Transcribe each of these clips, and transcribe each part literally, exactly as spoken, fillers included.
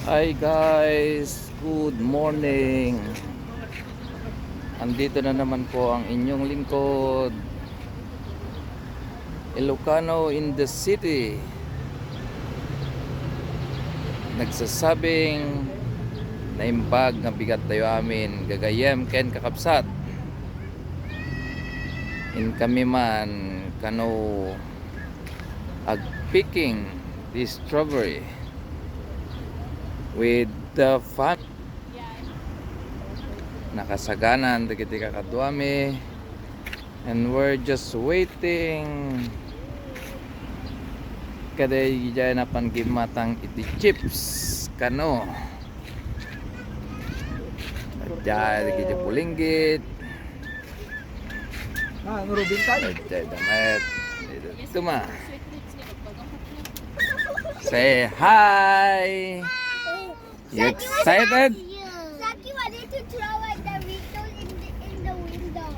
Hi guys, good morning. Andito na naman po ang inyong lingkod, Ilocano in the city. Nagsasabing naimbag nga bigat tayo amin, gagayyem ken kakabsat. Inkami man kano agpicking the strawberry with the fam-, nakasaganan dagiti kakaduami, and we're just waiting kadaydiay napan gimmatang iti chips kano. Diay dagiti bulinggit. Ah, ang Rubin tayo. Diay damet. Ito ma. Say hi. You excited? Saki wanted to throw at the window in the, in the window.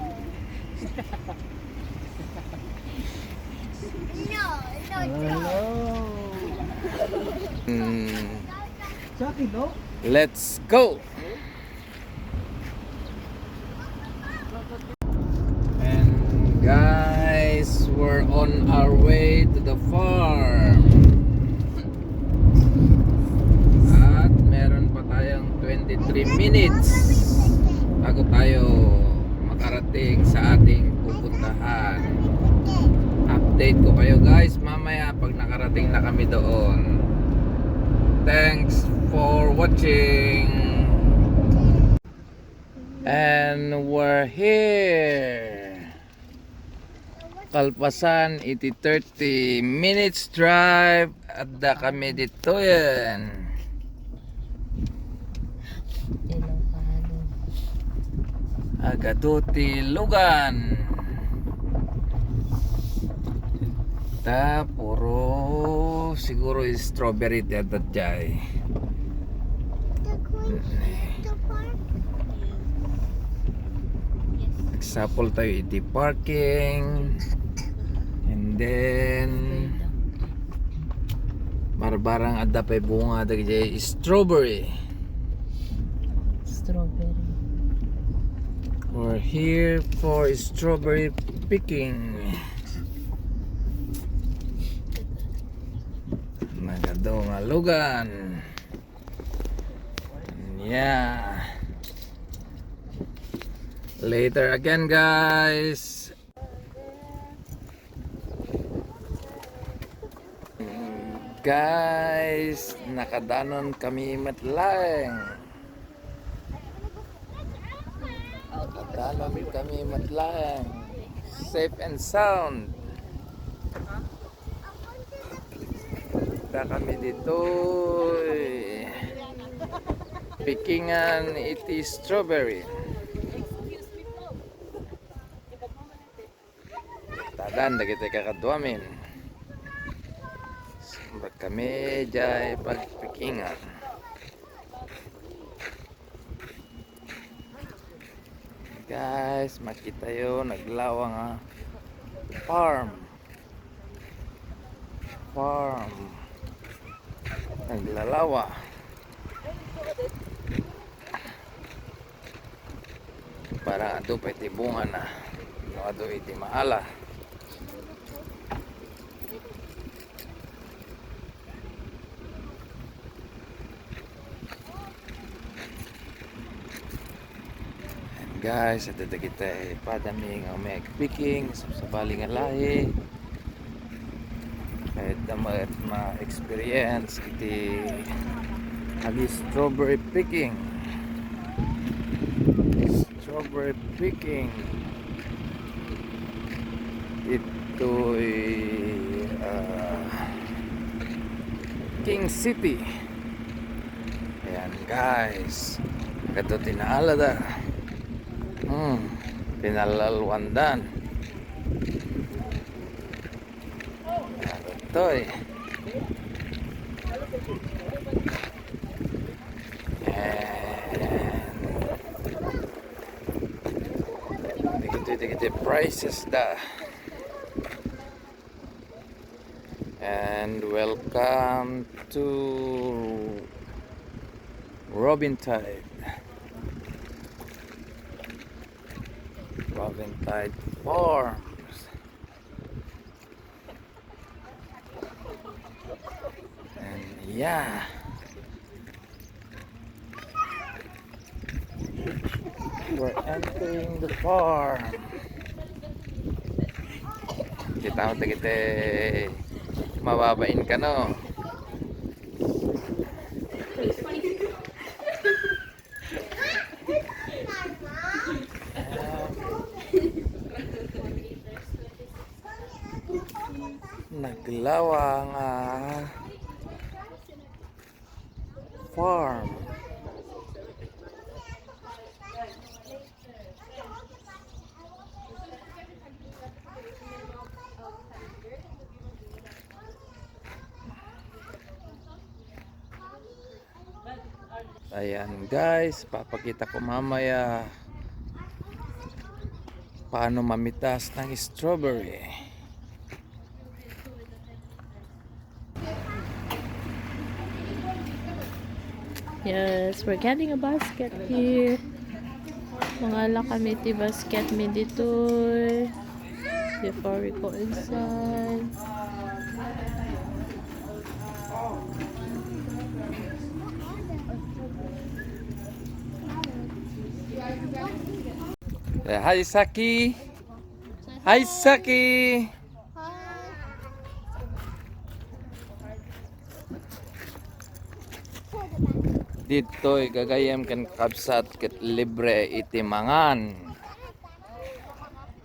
No, no, throw. Hmm. Saki, no? Let's go. And guys, we're on our way to the farm. At meron pa tayong twenty-three minutes bago tayo makarating sa ating pupuntahan. Update ko kayo guys mamaya pag nakarating na kami doon. Thanks for watching. And we're here. Kalpasan iti thirty minutes drive, adda kami ditoyen. Agadu ti lugan. Ta puro siguro strawberry ti adda diay. The queen, the park. Nagsapol tayo iti parking. And then barbarang adda pay bunga dagiti strawberry. Strawberry. We're here for strawberry picking. Nagadu nga lugan. Yeah. Later again, guys. Guys, nakadanon kami met laeng. Nakadanon kami met laeng. Safe and sound. Adda kami ditoy pikingan iti strawberry. Tadan dagiti kakaduamin. Sumrek kami diay pagpikingan. Guys, makitayo naglalawa nga farm. Farm. Naglalawa. Para adu pay ti bungana. No adu iti maala. Guys, adda dagiti padami nga umay agpiking, sabsabali nga lahi. Kayatda met ma-experience iti agi strawberry picking. Strawberry picking. Itoy, ah, King City. Ayan, guys. Kato tinaalada. Hmm, pinalalwandan. Ayan, itoy. Ayan. Dagiti, dagiti prices da. And welcome to Robin Tide. Robin Tide Farms. And yeah. We're entering the farm. Kita mo, dagiti mababain kano. Naglawa nga farm. Ayan guys, papakita ko mamaya paano mamitas ng strawberry. Yes, we're getting a basket here. Mangala kami ti basket mi ditoy before we go inside. Eh, hi, Saki. Hi, Saki. Ditoy gagayyem ken kakabsat ket libre iti mangan.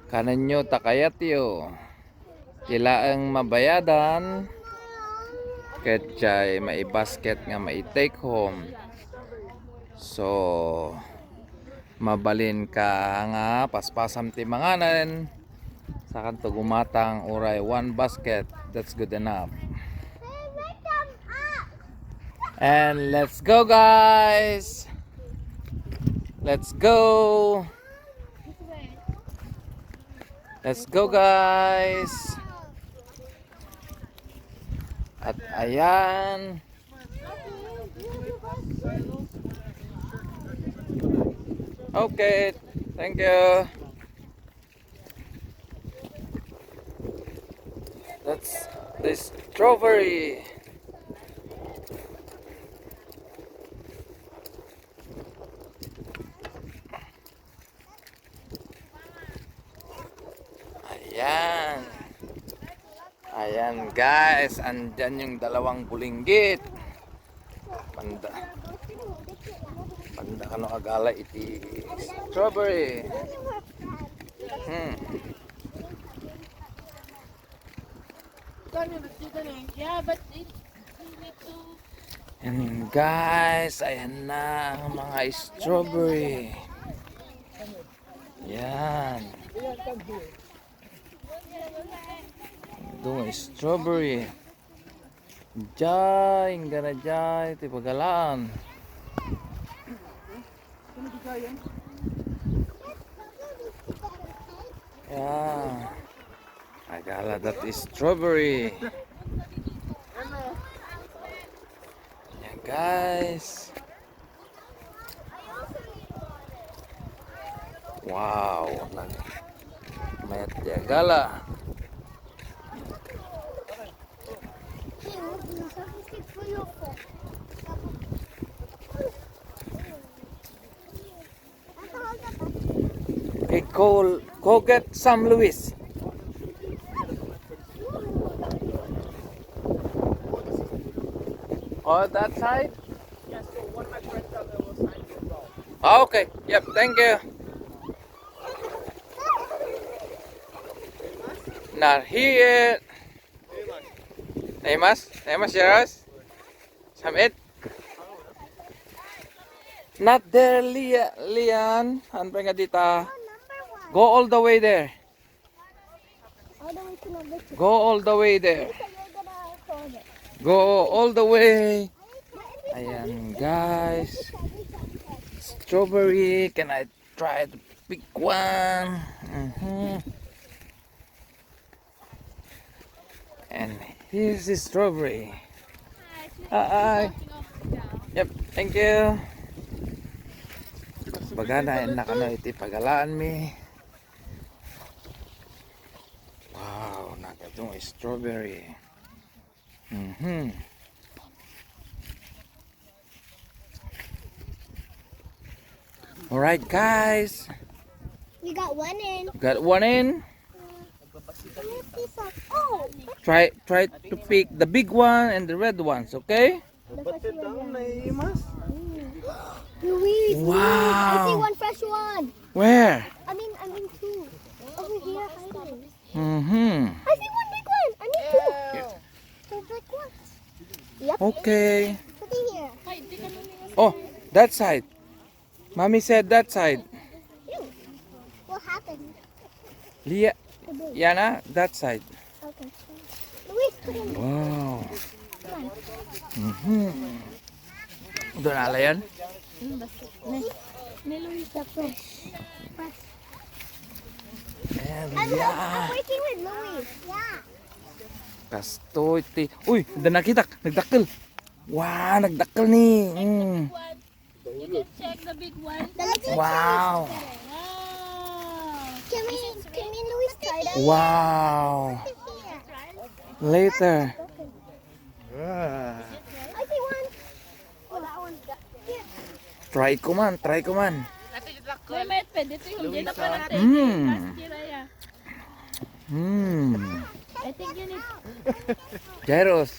Kanenyo ta kayatyo. Ti laeng mabayadan ket jay maibasket nga mai-take home. So, mabalin ka nga paspasam ti manganen, sakanto gumatang uray one basket, that's good enough. And let's go, guys! Let's go! Let's go, guys! At ayan. Okay, thank you. That's the strawberry. Ayan. Ayan, guys, andyan yung dalawang bulinggit. Panda. Panda kano agala iti strawberry. Hmm. Yeah, but it, we need to. And guys, ayan na ang mga strawberry. Yan. Ito nga strawberry. Jay, inggana jay, ti pagalaan. Yeah. Agala, that is strawberry. Yeah, guys. Wow, nag-, mayat ti agala. Okay, go, go get some, Luis. On that side? Yes, so one of my friends on the other side will go. Ah, okay. Yep, thank you. Not here. Naimas? Naimas, Jaros? Samit? Not there, Lia-, Lian. Ano pa nga dita? Go all the way there. All the way to number two. Go all the way there. So you're gonna call it. Go all the way. Ayan, guys. Strawberry. Can I try to pick one? Mhm. And here's the strawberry. Hi. Yep, thank you. Pagana, en na kano iti pagalaanmi. Wow, nakadto strawberry. Mhm. All right, guys. We got one in. Got one in. Try, try to pick the big one and the red ones, okay? Dapat ito ang naiimas. Luis, Luis, I see Wow. One fresh one. Where? I mean, I mean two. Over here, hiding. Mm-hmm. I see one big one. I need two. Two big ones. Yep. Okay. Put it here. Oh, that side. Mommy said that side. Ew. What happened? Lia, Yana, that side. Okay. Luis, put it in. Wow. Come on. Mm-hmm. Doon na yan? Ni Luis, the fresh. Fresh. Ayan, I'm, yeah. I'm working with Luis. Yeah. Kastoy ti. Uy, da nakita, nagdakkel. Wow, nagdakkel ni. Mm. You can check the big one. Wow. Wow. Can we, can me and Luis try that? Wow. Later. Ah. I see one. Oh, that one's got, yeah. Try ko man, try ko man. May, may pwede ito yung Luisa. Gina pa natin. Mm. Last year, ay, ah. Mm. I think you need Jairus.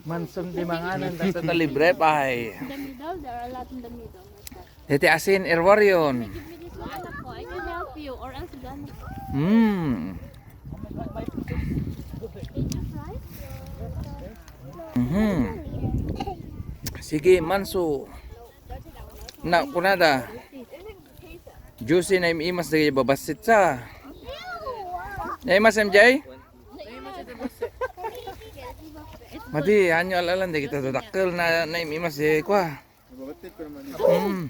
Manson di manganan, dagiti libre pay. In the middle, there are a lot in the middle. Like that. Dagiti asin, Irwarion. Give me this one, anak ko. I can help you, or else gonna. Mm. Did you try? Mhm. Sige, Manso. Na, kunada. Juicy na im-imas dagiti babassit sa. Naimas, M J? Madi, anyo alalan dagiti dadakkel na naim-imas, eh, kua. Mababatit ko naman ito. Mm.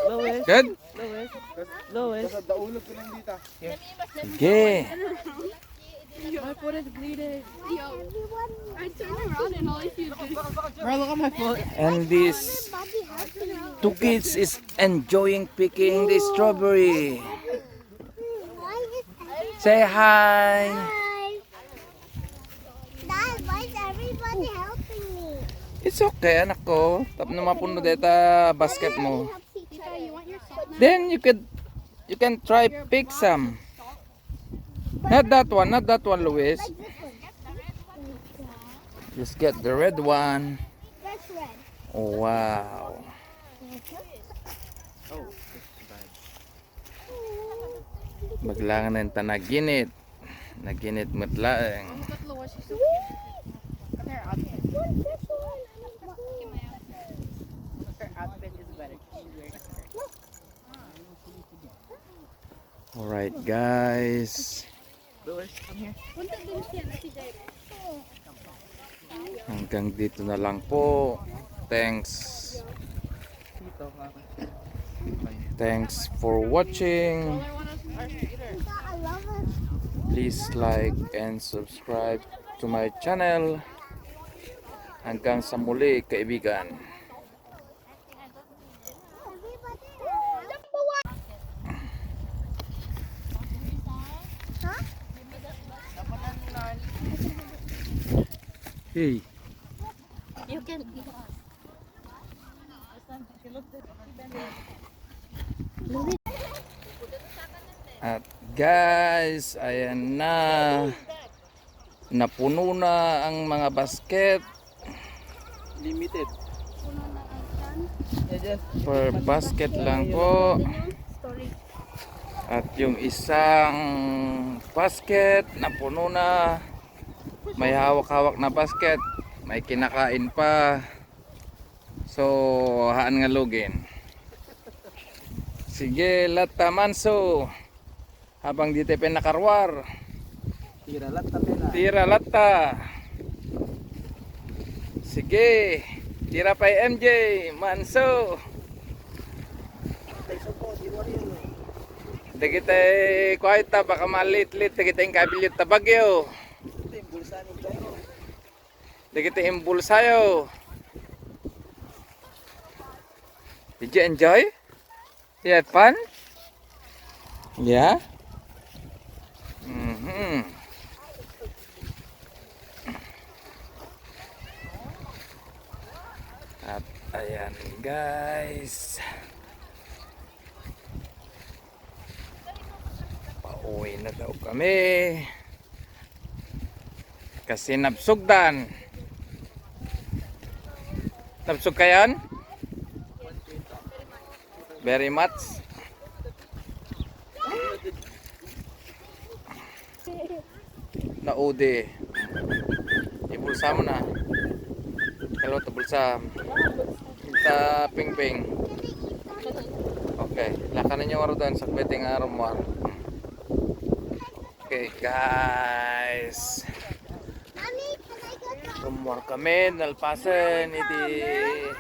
Lois. Good? Lois. Lois. Nasa daulog ko lang dito. Sige. My foot is bleeding. Yo, I turned around and all I see is this. Bro, look at my foot. And these two kids is enjoying picking the strawberry. Say hi. Hi. Dad, why is everybody helping me? It's okay, anak ko. Tapno mapuno deta basket mo. Tita, you want your salt now? Then you could, you can try pick some. Not that one, not that one, Luis. Like this one. Just get the red one. That's red. Oh, wow. Maglangan na ta naginit. Naginit met laeng. One fresh one. Her outfit is better. She wears her. Alright, guys. Louis, come here. Hanggang dito na lang po. Thanks. Thanks for watching. Please like and subscribe to my channel. Hanggang sa muli, kaibigan. Hey. You can. At guys, ayan na. Napuno na ang mga basket. Limited. Per basket lang po. At yung isang basket, napuno na. May hawak-hawak na basket. May kinakain pa. So, haan nga lugin. Sige, latta, Manso. Habang di tayo pinakarwar. Tira latta, pena. Tira latta. Sige. Tira pa, M J, Manso. Dagiti kuwayta, baka malit-lit dagiti kabilyo ta bagyo. Dagiti imbulsayo. Did you enjoy? You had fun? Yeah? Mm-hmm. At ayan, guys. Pauwi na daw kami. Kasi nabsugdan. Nabsog kayan? Very much. Naudi. Ibulsa mo na. Hello, ta bulsa. Ta pingping. Okay. Lakanan niyo nga rodan sa pwedeng arumwar. Okay, guys. Rumor kami, nalpasen iti, iti,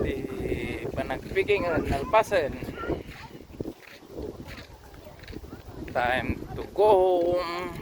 iti panagpiging, nalpasen. Time to go home.